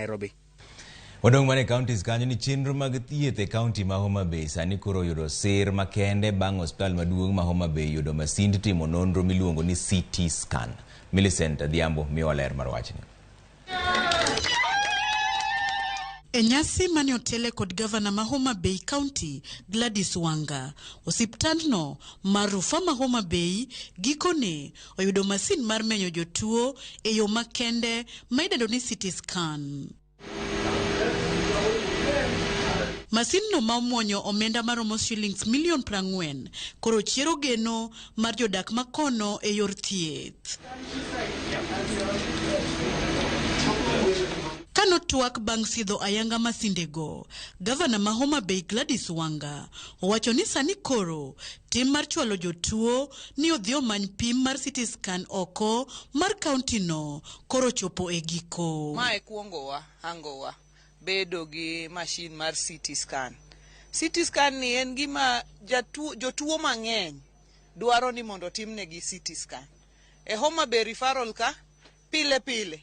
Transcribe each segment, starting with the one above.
Nairobi. Wadong' mana e counties kanyo ni chenro mag thieth e county ma Homa Bay sani koro oyudo sir makende bang' osiptal maduong' ma Homa Bay yudo masind timo nonro miluongo ni CT scan. Millicent Adhiambo miyowa ler mar wachni. E nyasi mane otele kod gavana ma Homa Bay County Gladys Wanga, osiptandno mar rufaa ma Homa Bay gikone oyudo masin mar menyo jotuo e yo makende ma idendo ni CT scan. Masinno ma omuonyo omenda maromo shillings milion 40 koro chiero geno mar jodak makono e yor thieth. Kanotwak bang' sidho ayanga masindego, gavana ma Homa Bay Gladys Wanga owacho ni sani koro tim mar chwalo jotuo ni odhi omany pim mar CT scan oko mar kaunti no koro chopo e giko. Mae kuongowa, hangowa bedo gi machine mar CT scan. CT scan ni en gima jotuo mang'eny dwaro ni mondo otimnegi CT scan. E Homa Bay referral ka, pile pile,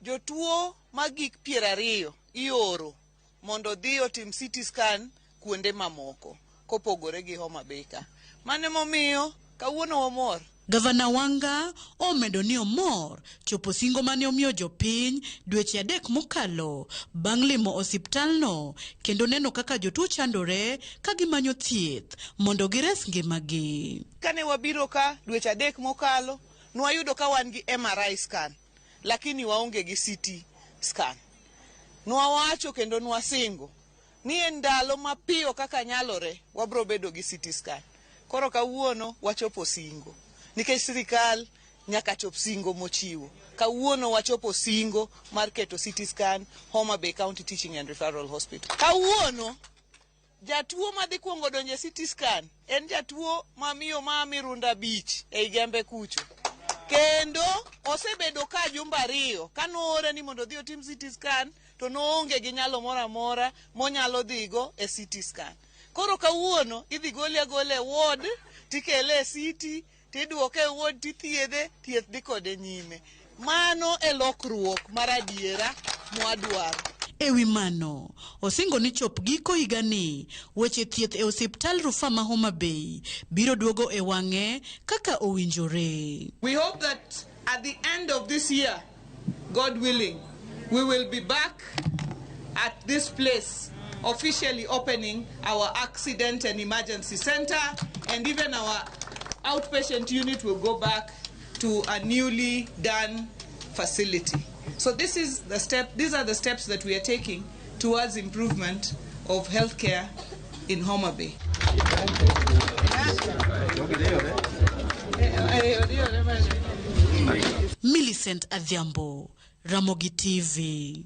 jotuo magik 20 ioro mondo odhi otim CT scan kuonde mamoko kopogore gi Homa Bay ka. Mano emomiyo kawuono wamor. Gavana Wanga omedo ni omor chopo singo mane omiyo jopiny dweche 3 mokalo bang' limo osiptalno kendo neno kaka jotuo chandore ka gimanyo thieth mondo gires ngimagi. Kane wabiro ka dweche 3 mokalo, nwayudo ka wan gi MRI scan, lakini waonge gi CT scan. Nwawacho kendo nwasingo ni e ndalo mapiyo kaka nyalore wabro bedo gi CT scan. Koro kawuono wachopo singo, nikech sirikal nyaka chop singo mochiwo. Kawuono wachopo singo mar keto CT scan Homa Bay County Teaching and Referral Hospital. Kawuono jatuo madhi kuongo donjo e CT scan en jatuo mamiyo ma Mirunda Beach ei Gembe kucho. Kendo osebedo ka jumbe 2 kanoore ni mondo odhi otim CT scan to noonge gi nyalo moro amora monyalo dhigo e CT scan. Koro kawuono idhi gole agola e ward tikele e CT tiduoke e ward tithiedhe, thieth dhi kode nyime. Mano e lokruok mar adiera mwadwaro. E wi mano, osingo ni chop giko higani, weche thieth e osiptal rufaa ma Homa Bay biro duogo e wang'e kaka owinjore. We hope that at the end of this year, God willing, we will be back at this place officially opening our accident and emergency center, and even our outpatient unit will go back to a newly done facility. So this is the step, these are the steps that we are taking towards improvement of healthcare in Homa Bay. Millicent Adhiambo, Ramogi TV.